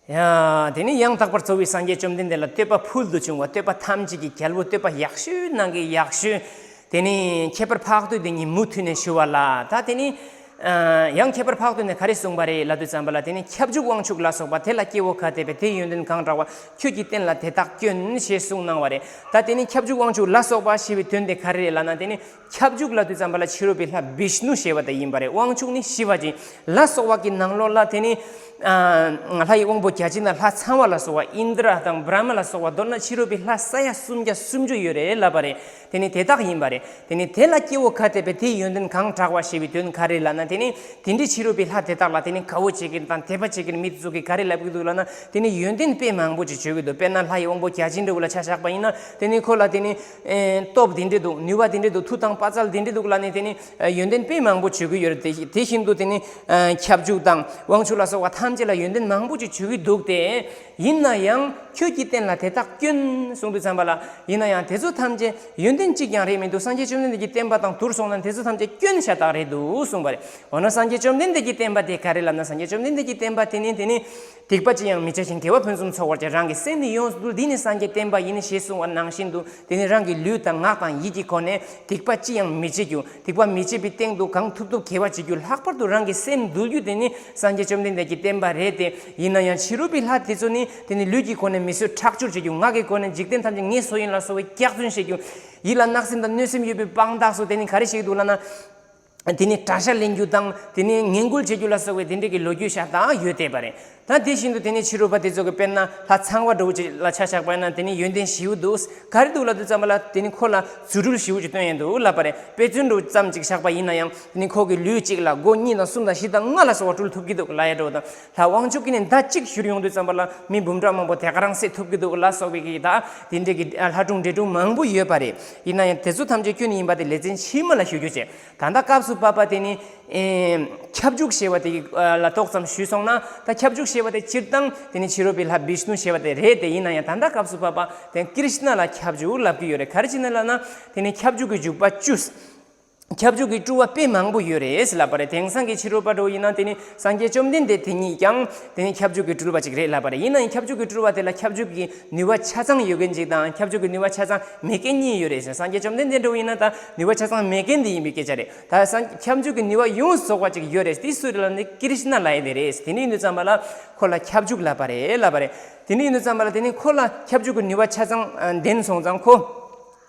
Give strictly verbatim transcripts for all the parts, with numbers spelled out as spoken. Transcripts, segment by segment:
ཡ། དེ་ནས་ཡང་དག་པར་རྫོགས་པའི་སངས་རྒྱས་བཅོམ་ལྡན་འདས་ལ་བསྟོད་པ་ཕུལ་དུ་བྱུང་བ། བསྟོད་པ་ཐམས་ཅད་ཀྱི་རྒྱལ་པོ། བསྟོད་པ་ཡག་ཤོས་ནང་གི་ཡག་ཤོས། དེ་ནས་ཁྱད་པར་འཕགས་བསྟོད་དེ་ཉིད་མུ་མཐུད་ནས་ཞུ་བ་ལ། ད་དེ་ནས་ཡང་ཁྱད་པར་འཕགས་བསྟོད་ནས་ག་རེ་གསུངས་པ་རེད་ལབ་དུས་ཙམ་པ་ལ། དེ་ནས་ཁྱབ་འཇུག་དབང་ཕྱུག་ལ་སོགས་པ། དེ་ལ་སྐྱེ་བོ་ག་དད་པས། དེའི་ཡོན་ཏན་གང་དྲག་པ། ཁྱོད་ཀྱིས་བསྟན་ལ་དེ་དག་སྐྱོན། ཞེས་གསུངས་གནང་བ་རེད། ད་དེ་ནས་ཁྱབ་འཇུག་དབང་ཕྱུག་ལ་སོགས་པ་ཞེས་པའི་དོན་དེ་ག་རེ་རེད་ལབ་ན། དེ་ནས་ཁྱབ་འཇུག་ལབ་དུས་ཙམ་པ་ལ་ཕྱི་རོལ་པའི་ལྷ་བིཤྣུ་ཞེས་པ་དེ་ཡིན་པ་རེད། དབང་ཕྱུག་ནི་ཤི་བ་ཅན་ལ་སོགས་པ་གི་ནང་ལོགས་ལ། དེ་ནི་ཨ་ལྷ་ཡི་དབང་པོ་བརྒྱ་བྱིན་དང་ལྷ་ཚངས་པ་ལ་སོགས་པ། ཨིནྡྲ་དང་བྲཧྨ་ལ་སོགས་པ། མདོར་ན་ཕྱི་རོལ་པའི་ལྷ་ས་ཡ་སུམ་བརྒྱ་སུམ་ཅུ་ཡོད་རེད་ལབ་པ་རེད། དེ་ནི་དེ་དག་ཡིན་པ་རེད། དེ་ནི་དེ་ལ་སྐྱེ་བོ་ག་དད་པས། དེའི་ཡོན་ཏན་གང་དྲག་པ་ཞེས་པའི་དོན་ག་རེ་ལབ་ན། དེ་ནི་དེ་འདྲའི་ཕྱི་རོལ་པའི་ལྷ་དེ་དག་ལ་དེ་ནི་དགའ་བོ་བྱེད་མཁན་དང་དད་པ་བྱེད་མཁན་མི་དེ་ཚོ་གིས་ག་རེ་ལབ་ཀྱི་འདུག་ལབ་ན། དེ་ནི་ཡོན་ཏན་དཔེ་མང་པོ་ཅིག་བརྗོད་ཀྱི་འདུག་དཔེར་ན་ལྷ་ཡི་དབང་པོ་བརྒྱ་བྱིན་འདྲ་བོ་ལ་ཆ་བཞག་པ་ཡིན་ན། དེ་ནི་ཁོ་ལ་དེ་ནི་ཨེ་སྟོབས་དེ་འདྲ་འདུག་ནུས་པ་དེ་འདྲ་འདུག་མཐུ་དང་དཔའ་རྩལ་དེ་འདྲ་འདུག་ལབ་ནས། དེ་ནི་ཨེ་ཡོན་ཏན་དཔེ་མང་པོ་བརྗོད་ཀྱི་ཡོད་རེད། དེ་དེ་བཞིན་དུ་དེ་ནི་ཨེ་ཁྱབ་འཇུག་དང་དབང་ཕྱུག་ལ་སོགས་པ་ཐམས་ཅད་ལ་ཡོན་ཏན་མང་པོ་ཅིག་བརྗོད་ཀྱི་འདུག་སྟེ། ཡིན་ན་ཡང་ཁྱོད་ཀྱིས་བསྟན་ལ་དེ་དག་སྐྱོན། གསུངས་དུས་ཙམ་པ་ལ། ཡིན་ན་ཡང་དེ་ཚོ་ཐམས་ཅད་ཡོན་ཏན་གཅིག་ཀྱང་རེད་མི་འདུག་སངས་རྒྱས་བཅོམ་ལྡན་འདས་ཀྱི་བསྟན་པ་དང་བསྡུར་སོང་ན་དེ་ཚོ་ཐམས་ཅད་སྐྱོན་ཤ་སྟག་རེད་འདུག་གསུངས་པ་རེད། འོ་ན་སངས་རྒྱས་བཅོམ་ལྡན་འདས་ཀྱི་བསྟན་པ་དེ་ག་རེ་ལབ་ན། སངས་རྒྱས་བཅོམ་ལྡན་འདས་ཀྱི་བསྟན་པ་དེ་ནི། དེ་ནི་སྡིག་པ་ཅི་ཡང་མི་བྱ་ཞིང་དགེ་བ་ཕུན་སུམ་ཚོགས་པར་བྱ། རང་གི་སེམས་ནི་ཡོངས་སུ་འདུལ། འདི་ནི་སངས་རྒྱས་བསྟན་པ་ཡིན། ཞེས་གསུངས་པ་ནང་བཞིན་དུ། དེ་ནི་རང་གི་ལུས་དང་ངག་དང་ཡིད་ཀྱི་སྒོ་ནས་སྡིག་པ་ཅི་ཡང་མི་བྱེད་རྒྱུ། སྡིག་པ་མི་བྱེད་པའི་སྟེང་དུ་གང་ཐུབ་ཐུབ་དགེ་བ་བྱེད་རྒྱུ། ལྷག་པར་དུ་རང་གི་སེམས་འདུལ་རྒྱུ་དེ་ནི་སངས་རྒྱས་བཅོམ་ལྡན་འདས་ཀྱི་བསྟན་པ་རེད་དེ། ཡིན་ན་ཡང་ཕྱི་རོལ་པའི་ལྷ་དེ་ཚོ་ནི། དེ་ནི་ལུས་ཀྱི་སྒོ་ནས་མི་གསོད་ཁྲག་སྦྱོར་བྱེད་རྒྱུ། ངག་གི་སྒོ་ནས་འཇིག་རྟེན་ཐམས་ཅད་ངའི་སོ་ཡིན་ལ་སོགས་པའི་སྐྱག་རྫུན་བཤད་རྒྱུ། ཡིད་ལ་བརྣག་སེམས་དང་གནོད་སེམས་ཡོད་པའི་དཔང་རྟགས་སུ། དེ་ནི་ག་རེ་བཤད་ཀྱི་འདུག་ལབ་ན། དེ་ནི་དགྲ་ཤ་ལེན་རྒྱུ་དང་། དེ་ནི་ངན་སྐུལ་བྱེད་རྒྱུ་ལ་སོགས་པའི་དེ་འདྲ་གི་ལོ་རྒྱུས་ཤ་སྟག་ཡོད་བསྡད་པ་རེད། ད་དེ་བཞིན་དུ་དེ་ནི་ཕྱི་རོལ་པ་དེ་ཚོ་གི། དཔེར་ན་ལྷ་ཚངས་པ་འདྲ་བོ་ཅིག་ལ་ཆ་བཞག་པ་ཡིན་ན། དེ་ནི་ཡོན་ཏན་ཞེ་པོ་འདུག་ག་རེ་འདུག་ལབ་དུས་ཙམ་པ་ལ། དེ་ནི་ཁོ་ལ་རྫུ་འཕྲུལ་ཞེ་པོ་ཅིག་སྟོན་ཡས་འདུག་ལབ་པ་རེད། དཔེ་མཚོན་འདྲ་བོ་ཙམ་ཅིག་བཞག་པ་ཡིན་ན་ཡང་། དེ་ནི་ཁོ་གི་ལུས་གཅིག་ལ་སྒོ་གཉིས་དང་གསུམ་དང་བཞི་དང་ལྔ་ལ་སོགས་པ་འཁྲུལ་ཐུབ་ཀྱི་འདུག་ལབ་ཡས་འདྲ་བོ་དང་། ལྷ་དབང་ཕྱུག་གིས་ནི་མདའ་གཅིག་གཞུ་ཡོང་དུས་ཙམ་པ་ལ་མི་འབུམ་ཕྲག་མང་པོ་དེ་ག་རང་བསད་ཐུབ་ཀྱི་འདུག་ལ་སོགས་པའི་གི། ད་དེ་འདྲའི་གི་ལྷ་སྒྲུང་འདྲེ་སྒྲུང་མང་པོ་ཡོད་པ་རེད། ཡིན་ན་ཡང་དེ་ཚོ་ཐམས་ཅད་སྐྱོན་ཡིན་པ་དེ་ལེ་ཚན་ཕྱི་མ་ལ་ཞུ་རྒྱུ་བྱས། ད་ལྟ་སྐབས་སུ་བབ་པ་དེ་ནི་ཨེ་ཁྱབ་འཇུག་ཞེས་པ་དེ་ལ་ཏོག་ཙམ་ཞུས་སོང་ན། ད་ཁྱབ་འཇུག་ཞེས་པ་དེ་སྤྱིར་བཏང་དེ་ནི་ཕྱི་རོལ་པའི་ལྷ་བིཤྣུ་ཞེས་པ་དེ་རེད་དེ། ཡིན་ན་ཡང་ད་ལྟ་སྐབས་སུ་བབ་པ་དེ་ཀྲིཤྞ་ལ་ཁྱབ་འཇུག་ལབ་ཀྱི་ཡོད་རེད། ག་རེ་བྱས་ན་ལབ་ན། དེ་ནི་ཁྱབ་འཇུག་གི་འཇུག་པ་བཅུ། ཁྱབ་འཇུག་གི་སྤྲུལ་པ་དཔེ་མང་པོ་ཡོད་རེད་ལབ་པ་རེད། དེང་སང་གི་ཕྱི་རོལ་པ་འདྲ་བོ་ཡིན་ན། དེ་ནི་སངས་རྒྱས་བཅོམ་ལྡན་འདས་དེ་ཉིད་ཀྱང་དེ་ནི་ཁྱབ་འཇུག་གི་སྤྲུལ་པ་ཅིག་རེད་ལབ་པ་རེད། ཡིན་ན་ཡང་ཁྱབ་འཇུག་གི་སྤྲུལ་པ་དེ་ལ་ཁྱབ་འཇུག་གི་ནུས་པ་ཆ་ཚང་ཡོད་མཁན་ཅིག་དང་། ཁྱབ་འཇུག་གི་ནུས་པ་ཆ་ཚང་མེད་མཁན་གཉིས་ཡོད་རེད་ཟེར། སངས་རྒྱས་བཅོམ་ལྡན་འདས་འདྲ་བོ་ཡིན་ན་ད་ནུས་པ་ཆ་ཚང་མེད་མཁན་དེ་ཡིན་པའི་སྐད་ཆ་རེད། ད་སངས་ཁྱབ་འཇུག་གི་ནུས་པ་ཡོངས་སུ་རྫོགས་པ་ཅིག་ཡོད་རེད། དེ་སུ་རེད་ལབ་ན་ཀྲིཤྞ་ལབ་ཡས་དེ་རེད། དེ་འདྲ་ཡིན་དུས་ཙམ་པ་ལ་ཁོ་ལ་ཁྱབ་འཇུག་ལབ་པ་རེད་ལབ་པ་རེད། དེ་འདྲ་ཡིན་དུས་ཙམ་པ་ལ་དེ་ནི་ཁོ་ལ་ཁྱབ་འཇུག་གི་ནུས་པ་ཆ་ཚང་ལྡན་སོང་ཙང་། ཁོ་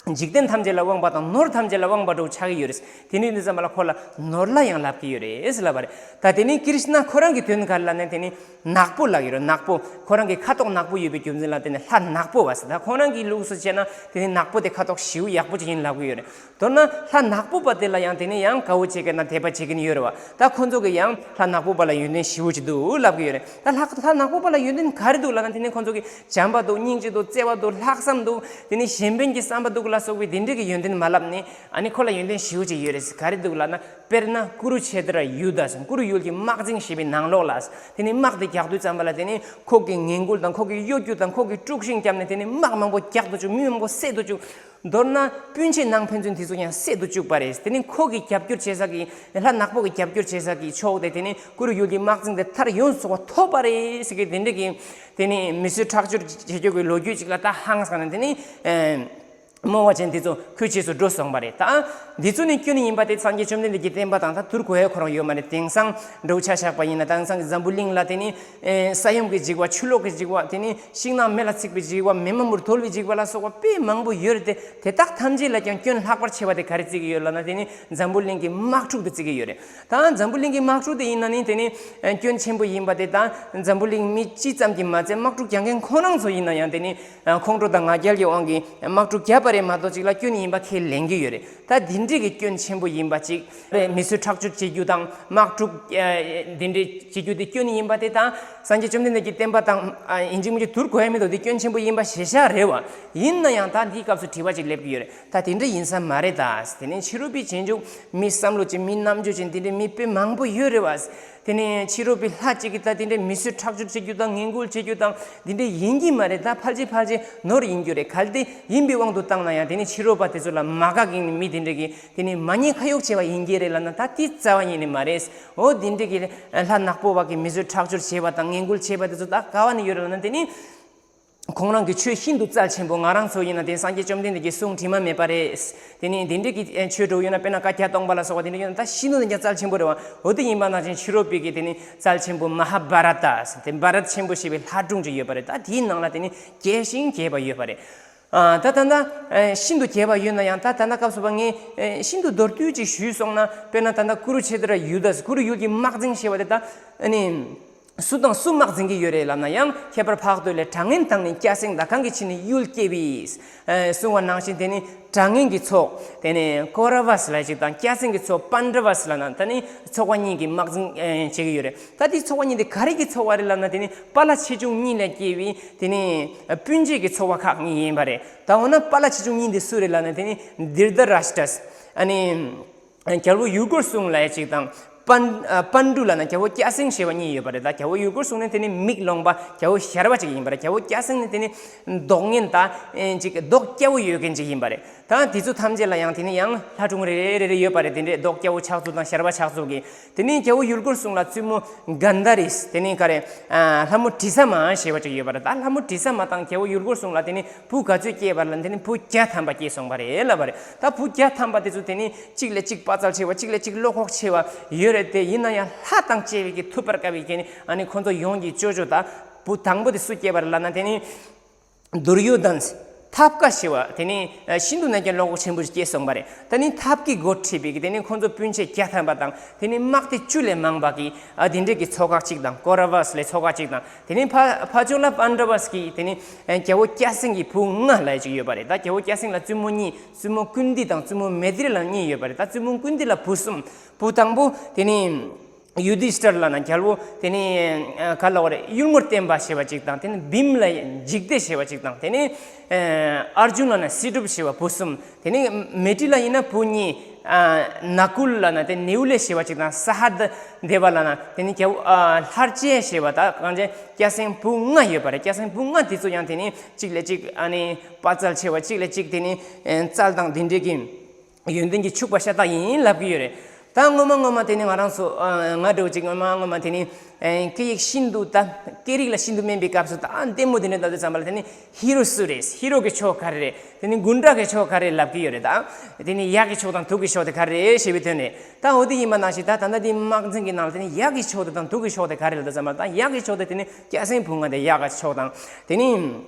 འཇིག་རྟེན་ཐམས་ཅད་ལ་དབང་པ་དང་ནོར་ཐམས་ཅད་ལ་དབང་པ་འདྲ་བོ་ཆགས་ཀྱི་ཡོད་རེད། དེ་འདྲ་ཡིན་དུས་ཙམ་པ་ལ་ཁོ་ལ་ནོར་ལྷ་ཡང་ལབ་ཀྱི་ཡོད་རེད་ལབ་པ་རེད། ད་དེ་ནི་ཀྲིཤྞ་ཁོ་རང་གི་དོན་ག་རེ་ལབ་ན། དེ་ནི་ནག་པོ་ལབ་ཀྱི་ཡོད་རེད། ནག་པོ། ཁོ་རང་གི་ཁ་དོག་ནག་པོ་ཡོད་པའི་རྒྱུ་མཚན་ལ་དེ་ནི་ལྷ་ནག་པོ་བ་ཟེར། ད་ཁོ་རང་གི་ལུགས་སུ་བྱས་ན་དེ་ནི་ནག་པོ་དེ་ཁ་དོག་ཞེ་པོ་ཡག་པོ་ཅིག་ཡིན་ལབ་ཀྱི་ཡོད་རེད། མདོར་ན་ལྷ་ནག་པོ་པ་དེ་ལ་ཡང་དེ་ནི་ཡང་དགའ་བོ་བྱེད་མཁན་དང་དད་པ་བྱེད་མཁན་ཡོད་རེད་བ། ད་ཁོ་ཚོ་གི་ཡང་ལྷ་ནག་པོ་པ་ལ་ཡོན་ཏན་ཞེ་པོ་ཅིག་འདུག་ལབ་ཀྱི་ཡོད་རེད། ད་ལྷ་ལྷ་ནག་པོ་པ་ལ་ཡོན་ཏན་ག་རེ་འདུག་ལབ་ན། དེ་ནི་ཁོ་ཚོ་གི་བྱམས་པ་འདུག་སྙིང་རྗེ་འདུག་བརྩེ་བ་འདུག་ལྷག་བསམ་འདུག་དེ་ནི་གཞན་ཕན་གྱི་བསམ་པ་འདུག་ལ་སོགས་པའི་དེ་འདྲ་གི་ཡོན་ཏན་མ་ལབ་ནས། ཨ་ནི་ཁོ་ལ་ཡོན་ཏན་ཞེ་པོ་ཅིག་ཡོད་རེད། ག་རེ་འདུག་ལབ་ན། དཔེར་ན་ཀུ་རུ་ཤེ་ཏྲ་ཡུ་དྷ་ཟེར། ཀུ་རུ་ཡུལ་གྱི་དམག་འཛིང་ཞེས་པའི་ནང་ལོགས་ལ། དེ་ནི་དམག་དེ་རྒྱག་དུས་ཙམ་པ་ལ་དེ་ནི་ཁོ་གིས་ངན་སྐུལ་དང་། ཁོ་གིས་གཡོ་སྒྱུ་དང་། ཁོ་གིས་དཀྲུག་ཤིང་བརྒྱབ་ནས་དེ་ནི་དམག་མང་པོ་རྒྱག་ཏུ་བཅུག་དམག་མང་པོ་བསད་དུ་བཅུག་མདོར་ན་སྤུན་མཆེད་ནང་ཕན་ཚུན་དེ་ཚོ་ཡང་བསད་དུ་བཅུག་པ་རེད། དེ་ནི་ཁོ་གིས་རྒྱབ་སྐྱོར་བྱེད་ས་གི་ལྷ་ནག་པོ་གིས་རྒྱབ་སྐྱོར་བྱེད་ས་གི་ཕྱོགས་དེ། དེ་ནི་ཀུ་རུ་ཡུལ་གྱི་དམག་འཛིང་དེ་མཐར་ཡོངས་སུ་རྫོགས་པ་ཐོབ་པ་རེད་ཟེར་གི། དེ་འདྲ་གི་དེ་ནི་མི་གསོད་ཁྲག་སྦྱོར་བྱེད་རྒྱུ་གི་ལོ་རྒྱུས་ཅིག་ལ་ད་ཧང་སང་ནས། དེ་ནི་ཨེ། རྨོ་བ་ཅན་དེ་ཚོ་ཁོའི་རྗེས་སུ་འགྲོ་སོང་བ་རེད། ད་འདི་ཚོ་ནི་སྐྱོན་ཡིན་པ་དེ་སངས་རྒྱས་བཅོམ་ལྡན་འདས་ཀྱི་བསྟན་པ་དང་ད་བསྡུར་དགོས་ཡ་ཁོ་རང་ཡོད་མ་རེད། དེང་སང་འདྲ་བོ་ཆ་བཞག་པ་ཡིན་ན། དེང་སང་གི་འཛམ་བུ་གླིང་ལ་དེ་ནི་ཨེ་ས་ཡོམ་གྱི་འཇིགས་པ། ཆུ་ལོག་གི་འཇིགས་པ། དེ་ནི་ཤིང་ནགས་མེ་ལ་འཚིག་པའི་འཇིགས་པ། མེ་མ་མུར་རྡོལ་བའི་འཇིགས་པ་ལ་སོགས་པ་དཔེ་མང་པོ་ཡོད་རེད་དེ། དེ་དག་ཐམས་ཅད་ལ་ཀྱང་སྐྱོན་ལྷག་པར་ཆེ་བ་དེ་ག་རེ་བརྩི་གི་ཡོད་ལབ་ན། དེ་ནི་འཛམ་བུ་གླིང་གི་དམག་འཁྲུག་དེ་བརྩི་གི་ཡོད་རེད། ད་འཛམ་བུ་གླིང་གི་དམག་འཁྲུག་དེ་ཡིན་ན་ནི་དེ་ནི་ཨེ་སྐྱོན་ཆེན་པོ་ཡིན་པ་དེ། ད་འཛམ་བུ་གླིང་མི་སྤྱི་ཙམ་གྱིས་མ་ཚད། དམག་འཁྲུག་རྒྱག་མཁན་ཁོ་རང་ཚོ་ཡིན་ན་ཡང་དེ་ནི་ཁོང་ཁྲོ་དང་ང་རྒྱལ་གྱི་དབང་གིས་དམག་འཁྲུག་བརྒྱབ་པ་རེད་མ་གཏོགས། ཅིག་ལ་སྐྱོན་ཡིན་པ་ཁས་ལེན་གྱི་ཡོད་རེད། ད་འདི་འདྲའི་གི་སྐྱོན་ཆེན་པོ་ཡིན་པ་ཅིག་རེད། མི་གསོད་ཁྲག་སྦྱོར་བྱེད་རྒྱུ་དང་། དམག་འཁྲུག་ཨ་འདི་འདྲའི་བྱེད་རྒྱུ་དེ་སྐྱོན་ཡིན་པ་དེ། ད་སངས་རྒྱས་བཅོམ་ལྡན་འདས་ཀྱི་བསྟན་པ་དང་ཨ་ཡིན་གཅིག་མིན་གཅིག་བསྡུར་དགོས་ཡ་མི་འདུག་དེ་སྐྱོན་ཆེན་པོ་ཡིན་པ་ཞེ་ཤ་རེད་བ། ཡིན་ན་ཡང་ད་འདིའི་སྐབས་སུ་དྲི་བ་ཅིག་སླེབས་ཀྱི་ཡོད་རེད། ད་དེ་འདྲ་ཡིན་ས་མ་རེད་ད། དེ་ནས་ཕྱི་རོལ་པའི་རྗེས་འཇུག་མི་བསམ་བློ་ཅན། མི་རྣམ་དཔྱོད་ཅན་དེ་འདྲའི་མི་དཔེ་མང་པོ་ཡོད་རེད་བ། དེ་ནས་ཕྱི་རོལ་པའི་ལྷ་གཅིག་གིས་ད་དེ་འདྲའི་མི་གསོད་ཁྲག་སྦྱོར་བྱེད་རྒྱུ་དང་། ངན་སྐུལ་བྱེད་རྒྱུ་དང་། འདི་འདྲའི་ཡིན་གྱི་མ་རེད། ད་ཕལ་ཆེར་ཕལ་ཆེར་ནོར་ཡིན་རྒྱུ་རེད། གལ་ཏེ་ཡིན་པའི་དབང་དུ་བཏང་ན་ཡང་། དེ་ནི་ཕྱི་རོལ་པ་དེ་ཚོ་ལ་མ་དགའ་མཁན་མི་ དེ་འདྲ་གི་དེ་ནི་མ་ཉེས་ཁ་གཡོགས་བྱས་པ་ཡིན་གྱི་རེད་ལབ་ན་ད་དེ་རྩ་བ་ཉིད་ནས་མ་རེད། འོ་དེ་འདྲ་གི་ལྷ་ནག་པོ་བ་གི་མི་བཟོད་ཁྲག་སྦྱོར་བྱས་པ་དང་ངན་སྐུལ་བྱས་པ་དེ་ཚོ་ད་ག་བ་ནས་ཡོད་རེད་ལབ་ན་དེ་ནི། ཁོང་རང་གི་ཆོས་ཤིན་ཏུ་རྩལ་ཆེན་པོ། ང་རང་ཚོ་ཡིན་ན་དེ་སངས་རྒྱས་བཅོམ་ལྡན་འདས་ཀྱི་གསུང་དྲི་མ་མེད་པ་རེད། དེ་ནི་དེ་འདྲའི་གི་ཆོས་གྲོགས་ཡོད་ན་དཔེར་ན་བཀའ་རྒྱ་སྟོང་པ་ལ་སོགས་པ་དེ་འདྲ་ཡོད་ན་ད་ཤིན་ཏུ་ནས་ཀྱང་རྩལ་ཆེན་པོ་རེད་བ། འོ་དེ་ཡིན་པ་ནང་བཞིན་ཕྱི་རོལ་པའི་གི་དེ་ནི་རྩལ་ཆེན་པོ་མ་ཧཱ་བྷ་ར་ཏ་དེ་བྷ་རཏ་ཆེན་པོ་ཞེས་པའི་ལྷ་སྒྲུང་ཅིག་ཡོད་པ་རེད། ད་དེའི་ནང་ལ་དེ་ནི་རྒྱས་ཤིང་རྒྱས་པ་ཡོད་པ་རེད། ཨ་ད་ད་ད་ཤིན་ཏུ་རྒྱས་པ་ཡོད་ན་ཡང་ད་ད་ད་སྐབས་སུ་བ་ངས་ཤིན་ཏུ་མདོར་བསྡུས་ཅིག་ཞུས་སོང་ན་དཔེར་ན་ད་ད་ཀུ་རུ་ཆེ་ཏྲ་ཡུ་དཱ་ཀུ་རུ་ཡུལ་གྱི་དམག་འཛིང་ཞེས་པ་དེ་ད་ཨ་ནི། སུ་དང་སུ་དམག་འཛིང་གི་ཡོད་རེད་ལབ་ན་ཡང་ཁྱད་པར་འཕགས་བསྟོད་ལས་དྲང་ངེས་དང་ནི་སྐྱ་སེང་ད་གང་གི་ཕྱི་ནས་གཡུལ་སྐྱེ་བའི། གསུང་བ་ནང་བཞིན་དེ་ནི་དྲང་ངེས་ཀྱི་ཚོགས་དེ་ནི་ཀོ་ར་ཝཱས་ལ་ཅིག་དང་སྐྱ་སེང་གི་ཚོགས་པན་ཌ་ཝཱས་ལ་ན་ད་ནི་ཚོགས་པ་གཉིས་ཀྱི་དམག་འཛིང་བྱེད་ཀྱི་ཡོད་རེད། ད་དེ་ཚོགས་པ་གཉིས་དེ་ག་རེ་གི་ཚོགས་པ་རེད་ལབ་ན་དེ་ནི་པཱ་ལགས་ཆེ་ཆུང་གཉིས་ལས་སྐྱེས་པའི་དེ་ནི་སྤུན་མཆེད་ཀྱི་ཚོགས་པ་ཁག་གཉིས་ཡིན་པ་རེད། ད་འོ་ན་པཱ་ལགས་ཆེ་ཆུང་གཉིས་དེ་སུ་རེད་ལབ་ན་དེ་ནི་དིར་དྷ་ར་ཤ་ཏྲ་ཨ་ནི། རྒྱལ་པོ་ཡུལ་འཁོར་སྲུང་ལ་ཡ་གཅིག་དང་། པན་ཨ་པན་ཌུ་ལབ་ན་རྒྱལ་པོ་སྐྱ་སེང་ཞེས་པ་གཉིས་ཡོད་པ་རེད། ད་རྒྱལ་པོ་ཡུལ་འཁོར་སྲུང་ནི་དེ་ནི་མིག་ལོང་པ་རྒྱལ་པོ་ཞར་བ་གཅིག་ཡིན་པ་རེད། རྒྱལ་པོ་སྐྱ་སེང་ནི་དེ་ནི་མདོག་ངན་ད་ཨེ་ཅིག་མདོག་སྐྱ་བོ་ཡོད་མཁན་ཅིག་ཡིན་པ་རེད། ད་དེ་ཚོ་ཐམས་ཅད་ལ་ཡང་དེ་ནི་ཡང་ལྷ་སྒྲུང་རེ་རེ་རེ་རེ་ཡོད་པ་རེད། དེ་འདྲའི་མདོག་སྐྱ་བོ་ཆགས་ཚུལ་དང་ཞར་བ་ཆགས་ཚུལ་གྱི། དེ་ནི་རྒྱལ་པོ་ཡུལ་འཁོར་སྲུང་ལ་བཙུན་མོ་གན་དྷ་རིས་དེ་ནི་ག་རེ་ཨ་ལྷ་མོ་དྲི་ས་མ་ཞེས་པ་ཅིག་ཡོད་པ་རེད། ད་ལྷ་མོ་དྲི་ས་མ་དང་རྒྱལ་པོ་ཡུལ་འཁོར་སྲུང་ལ་དེ་ནི་བུ་ག་ཚོད་སྐྱེས་པ་ལ་དེ་ནི་བུ་བརྒྱ་ཐམ་པ་སྐྱེས་སོང་བ་རེད་ལབ་པ་རེད། ད་བུ་བརྒྱ་ཐམ་པ་དེ་ཚོ་དེ་ནི་གཅིག་ལས་གཅིག་དཔའ་རྩལ་ཆེ་བ་གཅིག་ལས་གཅིག་བློ་ཁོག་ཆེ་བ་ཡོད་རེད་དེ། ཡིན་ན་ཡང་ལྷ་དང་བཅས་པའི་གི་ཐུབ་པར་དཀའ་བའི་གི་ནི་ཨ་ནི་ཁོ་ཚོ་ཡོངས་ཀྱི་ཅོ་ཅོ་ད་བུ་དང་པོ་དེ་སུ་སྐྱེས་པ་རེད་ལབ་ན་དེ་ནི་དུར་ཡོ་དྷན། ཐབ་ཀ་ཞེས་པ་དེ་ནི་ཤིན་ཏུ་ནས་ཀྱང་བློ་ཁོག་ཆེན་པོ་སྐྱེས་སོང་བ་རེད། ད་ནི་ཐབ་ཀའི་འགོ་ཁྲིད་པའི་གི་དེ་ནི་ཁོ་ཚོ་སྤུན་མཆེད་བརྒྱ་ཐམ་པ་དང་དེ་ནི་དམག་སྡེ་བཅུ་ལས་མང་པ་གི་ཨ་དེ་འདྲས་ཀྱི་ཚོགས་ཁག་གཅིག་དང་ཀོ་ར་ཝཱས་ལས་ཚོགས་ཁག་གཅིག་དང་། དེ་ནས་ཕ་ཕ་ཕྱོགས་ལ་པན་ཌ་ཝཱས་ཀྱི་དེ་ནས་རྒྱལ་པོ་སྐྱ་སེང་གི་བུ་ལྔ་ལ་ཅིག་ཡོད་པ་རེད། ད་རྒྱལ་པོ་སྐྱ་སེང་ལ་བཙུན་མོ་གཉིས། བཙུན་མོ་ཀུན་དི་དང་བཙུན་མོ་མེ་ཏྲི་ལ་གཉིས་ཡོད་པ་རེད། ད་བཙུན་མོ་ཀུན་དི་ལ་བུ་གསུམ། བུ་དང་པོ་དེ་ནས་ཡུ་དྷི་ཤྟར་ལ་ན་རྒྱལ་པོ་དེ་ནས་ག་ལ་བ་རེད། ཡུལ་ངོར་བསྟན་པ་ཞེས་པ་ཅིག་དང་། དེ་ནས་བྷིམ་ལ་འཇིགས་སྡེ་ཞེས་པ་ཅིག་དང་། དེ་ནས་ཨར་ཇུན་ལ་ན་སྲིད་སྒྲུབ་ཞེས་པ་བུ་གསུམ། དེ་ནས་མེ་ཏྲི་ལ་ཡིན་ན་བུ་གཉིས། ཨ་ནཱ་ཀུལ་ལབ་ན་དེ་ནེའུ་ལེ་ཞེས་པ་ཅིག་དང་། ས་ཧ་དེ་བ་ལབ་ན་དེ་ནི་རྒྱལ་པོ་ཨ་ལྷར་བཅས་ཞེས་པ་ད་གང་ཅི་སྐྱ་སེང་བུ་ལྔ་ཡོད་པ་རེད། སྐྱ་སེང་བུ་ལྔ་དེ་ཚོ་ཡང་དེ་ནི་གཅིག་ལས་གཅིག་ཨ་ནི་དཔའ་རྩལ་ཆེ་བ་གཅིག་ལས་གཅིག་དེ་ནི་ཨེ་རྩལ་དང་དེ་འདྲས་ཀྱི་ཡོན་ཏན་གྱིས་ཕྱུག་པ་ཤ་སྟག་ཡིན་ལབ་ཀྱི་ཡོད་རེད། ད་སྔོན་མ་སྔོན་མ་དེ་ནི་ང་རང་ཚོ་ཨ་ང་འདྲ་བོ་ཅིག་སྔོན་མ་སྔོན་མ་དེ་ནི་ཨེ་སྐད་ཡིག་ཤིན་ཏུ་ད་སྐད་རིགས་ལ་ཤིན་ཏུ་དམན་པའི་སྐབས་སུ་ད་ལྟད་མོ་དེ་འདྲ་ལྟ་དུས་ཙམ་པ་ལ་དེ་ནི་ཧི་རོ་སུ་རེད། ཧི་རོ་གི་ཕྱོགས་ག་རེ་རེད། དེ་ནི་གུན་ཌ་གི་ཕྱོགས་ག་རེ་ལབ་ཀྱི་ཡོད་རེད། ད་དེ་ནི་གཡག་གི་ཕྱོགས་དང་དུག་གི་ཕྱོགས་དེ་ག་རེ་རེད་ཞེས་པའི་དོན་རེད། ད་འོ་དེ་ཡིན་པ་ནང་བཞིན་ད་ད་ལྟ་དེ་དམག་འཛིང་གི་ནང་ལ་དེ་ནི་གཡག་གི་ཕྱོགས་དེ་དང་དུག་གི་ཕྱོགས་དེ་ག་རེ་ལབ་དུས་ཙམ་པ་ད་གཡག་གི་ཕྱོགས་དེ་དེ་ནི་སྐྱ་སེང་བུ་ལྔ་དེ་གཡག་གི་ཕྱོགས་དང་། དེ་ནི་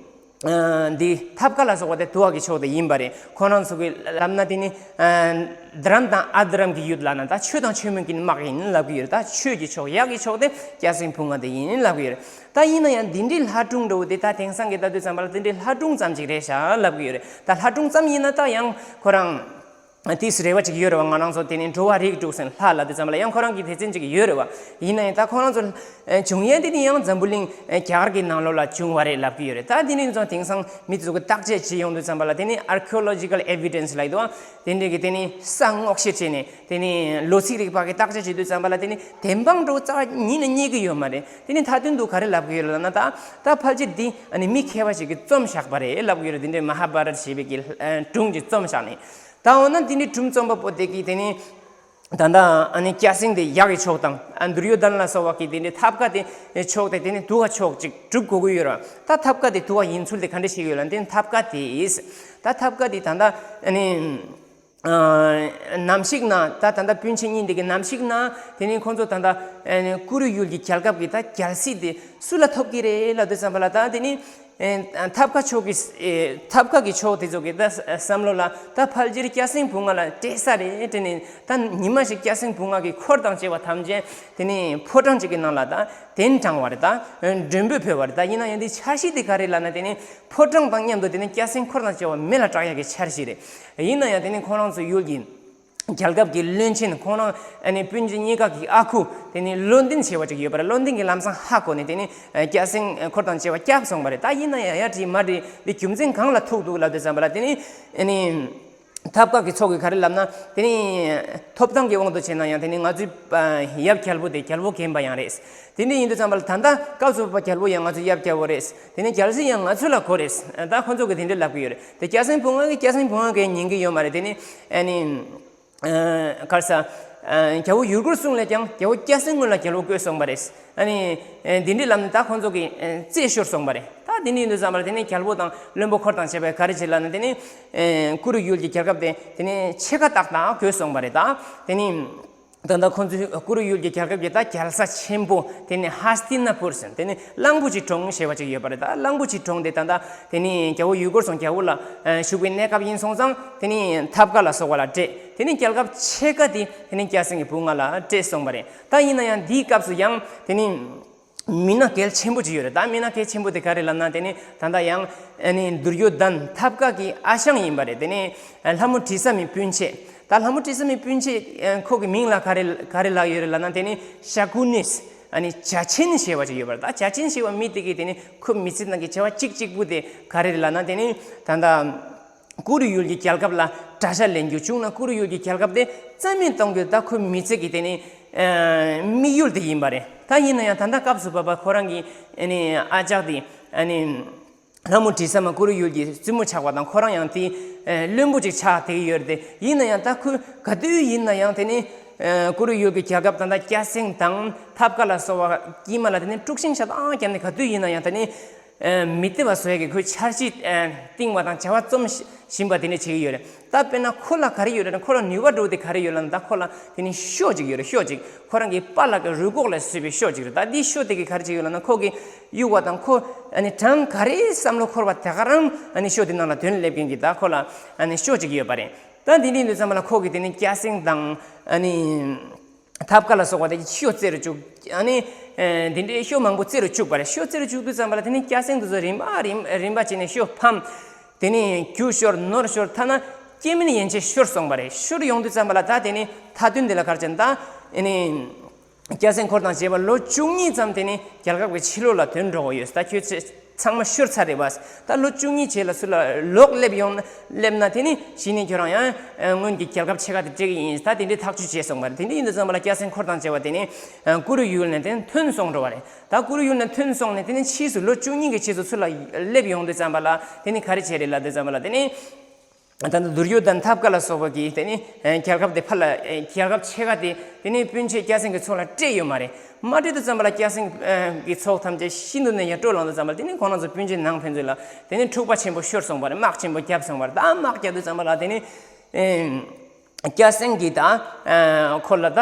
ཨ་འདི་ཐབ་ཀ་ལ་སོགས་པ་དེ་དུ་བ་གི་ཕྱོགས་དེ་ཡིན་པ་རེད། ཁོ་རང་ཚོ་གི་ལབ་ན་དེ་ནི་ཨ་དྷ་རམ་དང་ཨ་དྷ་རམ་གྱི་ཡུལ་ལབ་ན་ད་ཆོས་དང་ཆོས་མིན་གྱི་དམག་ཡིན་ལབ་ཀྱི་ཡོད་རེད། ད་ཆོས་ཀྱི་ཕྱོགས་གཡག་གི་ཕྱོགས་དེ་སྐྱ་སེང་བུ་ལྔ་དེ་ཡིན་ལབ་ཀྱི་ཡོད་རེད། ད་ཡིན་ན་ཡང་འདི་འདྲའི་ལྷ་སྒྲུང་འདྲ་བོ་དེ་ད་དེང་སང་གི་ལྟ་དུས་ཙམ་པ་ལ་དེ་འདྲའི་ལྷ་སྒྲུང་ཙམ་ཅིག་རེད་ཤག་ལབ་ཀྱི་ཡོད་རེད། ད་ལྷ་སྒྲུང་ཙམ་ཡིན་ན་ད་ཡང་ཁོ་རང་དེས་རེ་བ་ཅིག་ཡོད་རེད་བ། ང་རང་ཚོ་དེ་ནི་འགྲོ་བ་རིགས་དྲུག་ཟེར་ལྷ་ལབ་དུས་ཙམ་པ་ལ་ཡང་ཁོ་རང་གི་སྡེ་ཚན་ཅིག་ཡོད་རེད་བ། ཡིན་ན་ཡང་ད་ཁོ་རང་ཚོ་བྱུང་ཡས་དེ་ནི་ཡང་འཛམ་བུ་གླིང་རྒྱ་གར་གྱི་ནང་ལོགས་ལ་བྱུང་བ་རེད་ལབ་ཀྱི་ཡོད་རེད། ད་དེ་ནི་ཚོ་དེང་སང་མི་ཚོ་གི་བརྟག་དཔྱད་བྱེད་ཡོང་དུས་ཙམ་པ་ལ་དེ་ནི་archaeological evidence་ལབ་ཀྱི་འདུག་བ། དེ་འདྲའི་གི་དེ་ནི་ས་སྔོག་བཤེར་བྱས་ནས་དེ་ནི་ལོ་ཚིགས་རིག་པ་གི་བརྟག་དཔྱད་བྱེད་དུས་ཙམ་པ་ལ་དེ་ནི་བདེན་དཔང་འདྲ་བོ་རྩ་བ་ཉིད་ནས་རྙེད་ཀྱི་ཡོད་མ་རེད། དེ་ནི་མཐའ་དོན་དུ་ག་རེ་ལབ་ཀྱི་ཡོད་ལབ་ན་ད་ད་ཕལ་ཆེར་འདི་ཨ་ནི་མི་མཁས་པ་ཞིག་གིས་རྩོམ་བཞག་པ་རེད་ལབ་ཀྱི་ཡོད་རེད། དེ་འདྲའི་མ་ཧཱ་བྷ་རཏ་ཞེས་པའི་གི་ཨ་སྒྲུང་ཅིག་རྩོམ་བཞག་ནས། ད་འོ་ན་དེ་འདྲའི་སྒྲུང་རྩོམ་པ་པོ་དེ་གིས་དེ་ནི་ད་ལྟ་ཨ་ནི་སྐྱ་སེང་དེ་གཡག་གི་ཕྱོགས་དང་ཨ་དུར་ཡོ་དྷན་ལ་སོགས་པ་གི་དེ་འདྲའི་ཐབ་ཀ་དེ་ཕྱོགས་དེ་དེ་ནི་དུ་བ་ཕྱོགས་ཅིག་སྒྲུབ་དགོས་ཀྱི་ཡོད་རེད། ད་ཐབ་ཀ་དེ་དུ་བ་ཡིན་ཚུལ་དེ་ག་འདྲ་ཞིག་ཡོད་ལབ་ན་དེ་ནི་ཐབ་ཀ་དེ་ད་ལྟ་ཨ་ནི། ཨ་ནམ་ཞིག་ན་ད་ད་ལྟ་སྤུན་མཆེད་གཉིས་འདི་གི་ནམ་ཞིག་ན་དེ་ནི་ཁོང་ཚོ་ད་ལྟ་ཨ་ནི་ཀུ་རུ་ཡུལ་གྱི་རྒྱལ་ཁབ་ཀྱི་ད་རྒྱལ་སྲིད་དེ་སུ་ལ་ཐོབ་ཀྱི་རེད་ལབ་དུས་ཙམ་པ་ལ་ད་དེ་ནི་ཨ་ཐབ་ཀ་ཕྱོགས་ཀྱི་ཨེ་ཐབ་ཀ་གི་ཕྱོགས་དེ་ཚོ་གི་ད་བསམ་བློ་ལ་ད་ཕལ་ཆེར་སྐྱ་སེང་བུ་ལྔ་ལ་སྤྲད་ས་རེད་དྲན་ནས། ད་ཉི་མ་ཞིག་སྐྱ་སེང་བུ་ལྔ་གི་འཁོར་དང་བཅས་པ་ཐམས་ཅད་དེ་ནི་ཕོ་བྲང་གཅིག་གི་ནང་ལ་ད་གདན་དྲངས་པ་རེད། ད་མགྲོན་འབོད་ཕུལ་བ་རེད། ད་ཡིན་ན་ཡང་འདི་འཆར་གཞི་དེ་ག་རེ་ལབ་ན་དེ་ནི་ཕོ་བྲང་དང་མཉམ་དུ་དེ་ནི་སྐྱ་སེང་འཁོར་དང་བཅས་པ་མེ་ལ་བསྲེག་ཡག་གི་འཆར་གཞི་རེད། ཡིན་ན་ཡང་དེ་ནི་ཁོང་རང་ཚོ་ཡུལ་གྱི་རྒྱལ་ཁབ་ཀྱི་བློན་ཆེན་ཁོང་རང་ཨ་ནི་སྤུན་མཆེད་གཉིས་ཀ་གི་ཨ་ཁུ་དེ་ནི་བློ་འདྲི་བྱས་པ་ཅིག་ཡོད་པ་རེད། བློ་འདྲི་གི་ལམ་སང་ཧ་གོ་ནས་དེ་ནི་སྐྱ་སེང་འཁོར་དང་བཅས་པ་བསྐྱབས་སོང་བ་རེད། ད་ཡིན་ན་ཡང་ཡ་དྲིས་མ་དྲིས་འདི་རྒྱུ་མཚན་གང་ལ་ཐུག་འདུག་ལབ་དུས་ཙམ་པ་ལ་དེ་ནི་ཨ་ནི། ཐབ་ཀ་གི་ཚོགས་ཀྱིས་ག་རེ་ལབ་ན། དེ་ནི་ཐོབ་ཐང་གི་དབང་དུ་བྱས་ན་ཡང་དེ་ནི་ང་ཚོའི་ཡབ་རྒྱལ་པོ་དེ་རྒྱལ་པོ་རྒན་པ་ཡང་རེད། དེ་འདྲ་ཡིན་དུས་ཙམ་པ་ལ་ད་ལྟ་སྐབས་སུ་བབ་པ་རྒྱལ་པོ་ཡང་ང་ཚོའི་ཡབ་རྒྱལ་པོ་རེད། དེ་ནི་རྒྱལ་སྲིད་ཡང་ང་ཚོ་ལ་དགོས་རེད། ད་ཁོ་ཚོ་གིས་དེ་འདྲ་ལབ་ཀྱི་ཡོད་རེད། དེ་སྐྱ་སེང་བུང་བ་གིས་སྐྱ་སེང་བུང་བ་གིས་ཉན་གྱི་ཡོད་མ་རེད། དེ་ནི་ཨ་ནི། ག་རེ་ཟ། རྒྱལ་པོ་ཡུལ་སྐོར་སྲུང་ལས་ཀྱང་རྒྱལ་པོ་སྐྱ་སེང་སྔོན་ལ་རྒྱལ་པོ་བསྐོས་སོང་བ་རེད། ཨ་ནི། འདི་འདྲའི་ལམ་ནས་ད་ཁོང་ཚོ་གིས་རྩོད་ཤོར་སོང་བ་རེད། ད་འདི་འདྲ་ཡིན་དུས་ཙམ་པ་ལ་དེ་ནི་རྒྱལ་པོ་དང་བློན་པོ་འཁོར་དང་བཅས་པས་ག་རེ་བྱེད་ལབ་ན། དེ་ནི། ཀུ་རུ་ཡུལ་གྱི་རྒྱལ་ཁབ་དེ་དེ་ནི་ཕྱེད་ཀ་ཏག་ཏག་བགོས་སོང་བ་རེད། ད་དེ་ནི། ད་ལྟ་ཁོང་ཚོའི་ཀུ་རུ་ཡུལ་གྱི་རྒྱལ་ཁབ་ཀྱི་ད་རྒྱལ་ས་ཆེན་པོ་དེ་ནི་ཧ་སྟི་ན་པུར་ཟེར། དེ་ནི་གླང་པོ་ཆེ་གྲོང་ཞེས་པ་ཅིག་ཡོད་པ་རེད། ད་གླང་པོ་ཆེ་གྲོང་དེ་ད་ལྟ་དེ་ནི་རྒྱལ་པོ་ཡུལ་སྐོར་སྲུང་རྒྱལ་པོ་ལ་བཞུགས་པའི་གནས་སྐབས་ཡིན་སོང་ཙང་དེ་ནི་ཐབ་ཀ་ལ་སོགས་པ་ལ་སྤྲད། དེ་ནི་རྒྱལ་ཁབ་ཕྱེད་ཀ་དེ་དེ་ནི་སྐྱ་སེང་གི་བུ་ང་ལ་སྤྲད་སོང་བ་རེད། ད་ཡིན་ན་ཡང་འདིའི་སྐབས་སུ་ཡང་དེ་ནི། མི་སྣ་གལ་ཆེན་པོ་ཅིག་ཡོད་རེད། ད་མི་སྣ་གལ་ཆེན་པོ་དེ་ག་རེ་ལབ་ན། དེ་ནི་ད་ལྟ་ཡང་ཨ་ནི་དུར་ཡོ་དན་ཐབ་ཀ་གི་ཨ་ཞང་ཡིན་པ་རེད། དེ་ནི་ལྷ་མོ་དྲི་ཟ་མའི་སྤུན་མཆེད། ད་ལྷ་མོ་དྲི་ཟ་མའི་སྤུན་མཆེད་ཁོ་གི་མིང་ལ་ག་རེ་ག་རེ་ལབ་ཡོད་རེད་ལབ་ན། དེ་ནི་ཤ་ཀུ་ནིས། ཨ་ནི་བྱ་ཆེན་ཞེས་པ་ཅིག་ཡོད་པ་རེད། ད་བྱ་ཆེན་ཞེས་པ་མི་དེ་གིས་དེ་ནི་ཁོའི་མི་ཚེ་ནང་གི་བྱ་བ་གཅིག་གཅིག་པུ་དེ་ག་རེ་རེད་ལབ་ན། དེ་ནི་ད་ལྟ། ཀུ་རུ་ཡུལ་གྱི་རྒྱལ་ཁབ་ལ་དགྲ་ཤ་ལེན་རྒྱུ་བྱུང་ན་ཀུ་རུ་ཡུལ་གྱི་རྒྱལ་ཁབ་དེ་རྩ་མེད་གཏོང་རྒྱུ། ད་ཁོའི་མི་ཚེ་གི་དེ་ནི་དམིགས་ཡུལ་དེ་ཡིན་པ་རེད། ད་ཡིན་ན་ཡང་ད་ལྟ་སྐབས་སུ་བབ་པ་ཁོ་རང་གི་ཨ་ནི་ཨ་ཅག་དེ་ཨ་ནི་ལྷ་མོ་དྲི་ཟ་མ་ཀུ་རུ་ཡུལ་གྱི་བཙུན་མོ་ཆགས་པ་དང་། ཁོ་རང་ཡང་དེ་བློན་པོ་ཅིག་ཆགས་བསྡད་ཀྱི་ཡོད་རེད། དེ་ཡིན་ན་ཡང་ད་ཁོས་ག་དུས་ཡིན་ན་ཡང་དེ་ནི་ཀུ་རུ་ཡུལ་གྱི་རྒྱལ་ཁབ་ད་ལྟ་སྐྱ་སེང་དང་ཐབ་ཀ་ལ་སོགས་པ་དཀྱིལ་མ་ལ་དེ་ནི་དཀྲུག་ཤིང་ཤ་སྟག་བརྒྱབ་ནས་ག་དུས་ཡིན་ན་ཡང་དེ་ནི། མི་བདེ་བ་བཟོ་ཡ་གི་ཁོའི་འཆར་གཞི་བཏིང་བ་དང་བྱ་བ་རྩོམ་བཞིན་པ་དེ་འདྲ་བྱེད་ཀྱི་ཡོད་རེད། ད་དཔེར་ན་ཁོ་ལ་ག་རེ་ཡོད་རེད་ན། ཁོ་ལ་ནུས་པ་འདྲ་བོ་དེ་ག་རེ་ཡོད་ལབ་ན། ད་ཁོ་ལ་དེ་ནི་ཤོ་གཅིག་ཡོད་རེད། ཤོ་གཅིག་ཁོ་རང་གི་པཱ་ལགས་ཀྱི་རུས་ཁོག་ལས་བཟོས་པའི་ཤོ་གཅིག་རེད། ད་འདི་ཤོ་དེ་གིས་ག་རེ་བྱེད་ཀྱི་ཡོད་ལབ་ན། ཁོ་གི་གཡུག་པ་དང་ཁོ་ཨ་ནི་གྲངས་ག་རེ་བསམ་བློ་འཁོར་བ་དེ་ག་རང་ཨ་ནི་ཤོ་དེ་ནང་ལ་དོན་སླེབས་མཁན་གྱི་ད་ཁོ་ལ་ཨ་ནི་ཤོ་གཅིག་ཡོད་པ་རེད། ད་འདི་འདྲ་ཡིན་དུས་ཙམ་པ་ལ་ཁོ་གིས་དེ་ནི་སྐྱ་སེང་དང་ཨ་ནི། ཐབ་ཀ་ལ་སོགས་པ་དེ་ཤོ་རྩེ་རུ་བཅུག་ཨ་ནི། ཨེ། འདི་འདྲའི་ཤོ་མང་པོ་རྩེ་རུ་བཅུག་པ་རེད། ཤོ་རྩེ་རུ་བཅུག་དུས་ཙམ་པ་ལ་དེ་ནི་སྐྱ་སེང་དེ་ཚོ་རིམ་པ་རིམ་རིམ་པ་བྱས་ནས་ཤོ་ཕམ། དེ་ནི་རྒྱུ་ཤོར་ནོར་ཤོར་ཐ་ན་སྐྱེ་དམན་ཡན་ཆད་ཤོར་སོང་བ་རེད། ཤོར་ཡོང་དུས་ཙམ་པ་ལ་ད་དེ་ནི་མཐའ་དོན་དེ་ལ་ག་རེ་བྱས་ན། ད་ཨེ་ནི། སྐྱ་སེང་འཁོར་དང་བཅས་པ་ལོ་བཅུ་གཉིས་ཙམ་དེ་ནི་རྒྱལ་ཁབ་ཀྱི་ཕྱི་ལོགས་ལ་དོན་འགྲོ་གི་ཡོད། ད་ཁྱོད་ཚེ། ཚང་མ་ཤོར་ཚར་རེད་བ། ད་ལོ་བཅུ་གཉིས་རྗེས་ལ་སུ་ལ་ལོག་སླེབས་ཡོང་ན་སླེབས་ན་དེ་ནི་གཞི་ནས་ཁྱོད་རང་ཡང་སྔོན་གྱི་རྒྱལ་ཁབ་ཕྱེད་ཀ་དེ་སྤྲད་ཀྱི་ཡིན། ད་དེ་འདྲའི་ཐག་གཅོད་བྱས་སོང་བ་རེད། དེ་འདྲ་ཡིན་དུས་ཙམ་པ་ལ་སྐྱ་སེང་འཁོར་དང་བཅས་པ་དེ་ནི་ཀུ་རུ་ཡུལ་ནས་དེ་ནི་ཐོན་སོང་འགྲོ་བ་རེད། ད་ཀུ་རུ་ཡུལ་ནས་ཐོན་སོང་ནས་དེ་ནི་ཕྱིས་སུ་ལོ་བཅུ་གཉིས་ཀྱི་རྗེས་སུ་ཚུར་ལ་སླེབས་ཡོང་དུས་ཙམ་པ་ལ་དེ་ནི་ག་རེ་བྱས་རེད་ལབ་དུས་ཙམ་པ་ལ་དེ་ནི། ད་ལྟ་དུར་ཡོ་དན་ཐབ་ཀ་ལ་སོགས་པ་གིས་དེ་ནི་རྒྱལ་ཁབ་དེ་ཕར་ལ་རྒྱལ་ཁབ་ཕྱེད་ཀ་དེ་དེ་ནི་སྤུན་མཆེད་སྐྱ་སེང་གི་ཚོགས་ལ་སྤྲད་ཡོད་མ་རེད། མ་སྤྲད་དུས་ཙམ་པ་ལ་སྐྱ་སེང་གི་ཚོགས་ཐམས་ཅད་ཤིན་ཏུ་ནས་ཡར་སྤྲོ་ལངས་དུས་ཙམ་པ་ལ་དེ་ནི་ཁོང་རང་ཚོ་སྤུན་མཆེད་ནང་ཕན་ཚུན་ལ་དེ་ནི་འཁྲུག་པ་ཆེན་པོ་ཤོར་སོང་བ་རེད། དམག་ཆེན་པོ་བརྒྱབ་སོང་བ་རེད། ད་དམག་བརྒྱབ་དུས་ཙམ་པ་ལ་དེ་ནི། སྐྱ་སེང་གིས་ད་ཁོ་ལ་ད་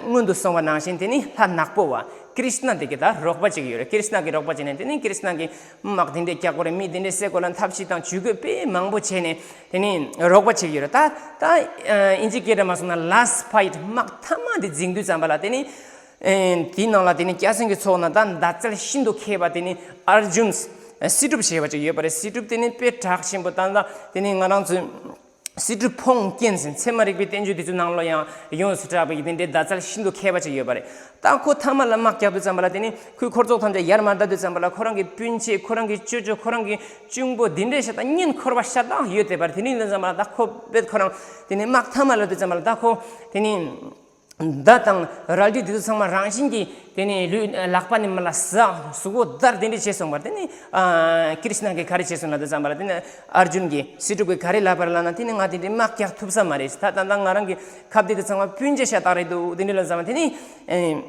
སྔོན་དུ་སོང་བ་ནང་བཞིན་དེ་ནི་ལྷ་ནག་པོ་བ་ཀྲིཤ་ན་དེ་གི་ད་རོགས་པ་ཅིག་ཡོད་རེད། ཀྲིཤ་ན་གི་རོགས་པ་བྱས་ནས་དེ་ནི་ཀྲིཤ་ན་གི་དམག་དེ་འདྲས་རྒྱག་དགོས་རེད། མི་དེ་འདྲས་བསད་དགོས་ལ་ཐབས་ཤེས་དང་ཇུས་འགོད་དཔེ་མང་པོ་བྱས་ནས་དེ་ནི་རོགས་པ་ཅིག་ཡོད་རེད། ད་ད་ཨིན་ཇི་སྐད་སྒྲ་མ་སོང་ན་ལཱསི་ཕའིཊ་དམག་མཐའ་མ་དེ་འཛིང་དུས་ཙམ་པ་ལ་དེ་ནི་དེའི་ནང་ལ་དེ་ནི་སྐྱ་སེང་གི་ཚོགས་ནང་ད་མདའ་རྩལ་ཤིན་ཏུ་མཁས་པ་དེ་ནི་ཨར་ཇུན་སི་ཏུབ་ཞེས་པ་ཅིག་ཡོད་པ་རེད། སི་ཏུབ་དེ་ནི་དཔེ་དྲག་ཆེན་པོ། ད་ད་དེ་ནི་ང་རང་ཚོའི། སི་ཏུ་ཕོང་ཀེན་ཟེར། ཚད་མ་རིག་པའི་བསྟན་བཅོས་དེ་ཚོའི་ནང་ལ་ཡང་ཡོངས་སུ་གྲགས་པའི་དེ་འདྲའི་མདའ་རྩལ་ཤིན་ཏུ་མཁས་པ་ཅིག་ཡོད་པ་རེད། ད་ཁོ་མཐའ་མ་ལ་དམག་རྒྱག་དུས་ཙམ་པ་ལ་དེ་ནི་ཁོའི་འཁོར་ཚོགས་ཐམས་ཅད་ཡར་མར་བརྡབ་དུས་ཙམ་པ་ལ་ཁོ་རང་གི་སྤུན་མཆེད་ཁོ་རང་གི་ཅོ་ཅོ་ཁོ་རང་གི་གཅུང་པོ་འདི་འདྲའི་ཤ་སྟག་གཉེན་འཁོར་བ་ཤ་སྟག་ཡོད་བསྡད་པ་རེད། དེ་འདྲ་ཡིན་དུས་ཙམ་པ་ལ་ད་ཁོ་དཔེ་ཁོ་རང་དེ་ནི་དམག་མཐའ་མ་ལ་དུས་ཙམ་པ་ལ་ད་ཁོ་དེ་ནི། མདའ་དང་རལ་གྲི་འདི་ཚོ་ཚང་མ་རང་བཞིན་གྱིས་དེ་ནས་ལུས་ལག་པ་ནས་མར་ལ་ཟག་གཟུགས་པོ་འདར་དེ་འདྲ་བྱས་སོང་བར། དེ་ནས་ཨ་ཀྲིཤ་ན་གིས་ག་རེ་བྱས་སོང་ལབ་དུས་ཙམ་པ་ལ། དེ་ནས་ཨར་ཇུན་གྱིས་སི་ཏུ་གིས་ག་རེ་ལབ་པ་རེད་ལབ་ན། དེ་ནས་ང་དེ་འདྲའི་དམག་རྒྱག་ཐུབ་ས་མ་རེད། ད་ད་ལྟ་ང་རང་གི་ཁ་གཏད་དེ་ཚང་མ་སྤུན་མཆེད་ཤ་སྟག་རེད་འདུག་དེ་འདྲ་ལབ་ཙམ་པ། དེ་ནས་ཨེ་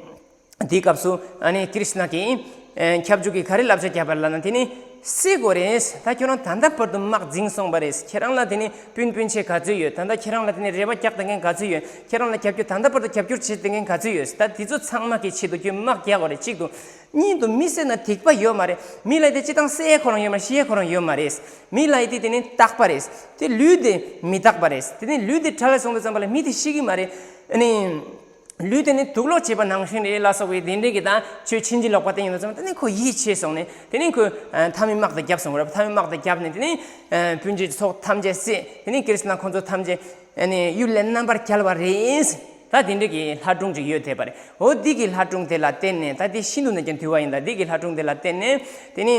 དེའི་སྐབས་སུ་ཨ་ནི་ཀྲིཤ་ན་གིས་ཨེ་ཁྱབ་འཇུག་གིས་ག་རེ་བསླབ་བྱ་བརྒྱབ་པ་རེད་ལབ་ན། དེ་ནས་བསད་དགོས་རེད། ད་ཁྱོད་རང་ད་ལྟ་བར་དུ་དམག་འཛིང་སོང་བ་རེད། ཁྱེད་རང་ལ་དེ་ནས་སྤུན་སྤུན་མཆེད་ག་ཚོད་ཡོད། ད་ལྟ་ཁྱེད་རང་ལ་དེ་ནས་རེ་བ་རྒྱག་བསྡད་མཁན་ག་ཚོད་ཡོད། ཁྱེད་རང་ལ་རྒྱབ་སྐྱོར་ད་ལྟ་བར་དུ་རྒྱབ་སྐྱོར་བྱེད་བསྡད་མཁན་ག་ཚོད་ཡོད། ད་དེ་ཚོ་ཚང་མ་གི་ཆེད་དུ་ཁྱོད་དམག་རྒྱག་དགོས་རེད། གཅིག་ཏུ། གཉིས་དུ་མི་བསད་ན་སྡིག་པ་ཡོད་མ་རེད། མི་ལ་དེ་སྤྱིར་བཏང་བསད་ཡས་ཁོ་རང་ཡོད་མ་རེད། ཤི་ཡས་ཁོ་རང་ཡོད་མ་རེད། མི་ལ་དེ་དེ་ནི་རྟག་པ་རེད། དེ་ལུས་དེ་མི་རྟག་པ་རེད། དེ་ནི་ལུས་དེ་བྲལ་སོང་དུས་ཙམ་པ་ལ་མི་དེ་ཤི་གི་མ་རེད། ཨ་ནི། ལུས་དེ་ནི་དུག་ལོག་བྱས་པ་ནང་བཞིན་རེད་ལ་སོགས་པའི་དེ་འདྲའི་གི་ད་ཆོས་ཕྱིན་ཅི་ལོག་པ་དེ་ཡིན་དུས་ཙམ་པ་དེ་ནི་ཁོ་ཡིད་ཆེས་སོང་ནས་དེ་ནི་ཁོས་མཐའ་མའི་དམག་དེ་བརྒྱབ་སོང་བ་རེད། མཐའ་མའི་དམག་དེ་བརྒྱབ་ནས་དེ་ནི་སྤུན་མཆེད་ཚོགས་ཐམས་ཅད་བསད། དེ་ནི་ཀྲིཤ་ན་ཁོ་ཚོ་ཐམས་ཅད་ཨ་ནི་གཡུལ་ལས་རྣམ་པར་རྒྱལ་བ་རེད། ད་དེ་འདྲའི་གི་ལྷ་སྒྲུང་ཅིག་ཡོད་བསྡད་པ་རེད། འོ་འདི་གི་ལྷ་སྒྲུང་དེ་ལ་བརྟེན་ནས། ད་དེ་ཤིན་ཏུ་ནས་ཀྱང་དུལ་བ་ཡིན། ད་འདི་གི་ལྷ་སྒྲུང་དེ་ལ་བརྟེན་ནས་དེ་ནི།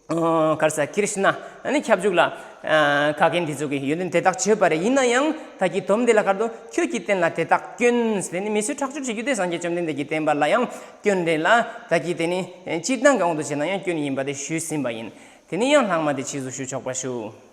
ག་རེ་ཟེར། ཀྲིཤྞ་ཨ་ནི་ཁྱབ་འཇུག་ལ་ཨ་ག་གེ་འདི་ཚོ་གི་ཡོན་ཏན་དེ་དག་བརྗོད་པ་རེད། ཡིན་ན་ཡང་ད་གིན་སྡོམ་དེ་ལ་ག་རེ་འདུག་ཁྱོད་ཀྱི་རྟེན་ལ་དེ་དག་སྐྱོན་ཟེར་ནས་མི་ཚོས་ཁྲག་སྦྱོར་བྱེད་རྒྱུ་དེ་སངས་རྒྱས་བཅོམ་ལྡན་འདས་ཀྱི་བསྟན་པ་ལ་ཡང་སྐྱོན་རེད་ལ། ད་གིན་དེ་ནི་སྤྱིར་བཏང་གི་དབང་དུ་བྱས་ན་ཡང་སྐྱོན་ཡིན་པ་དེ་ཞུས་ཟིན་པ་ཡིན། དེ་ནི་ཡང་ལྷག་མ་དེ་ཕྱིས་སུ་ཞུ་ཆོག་པ་ཞུ།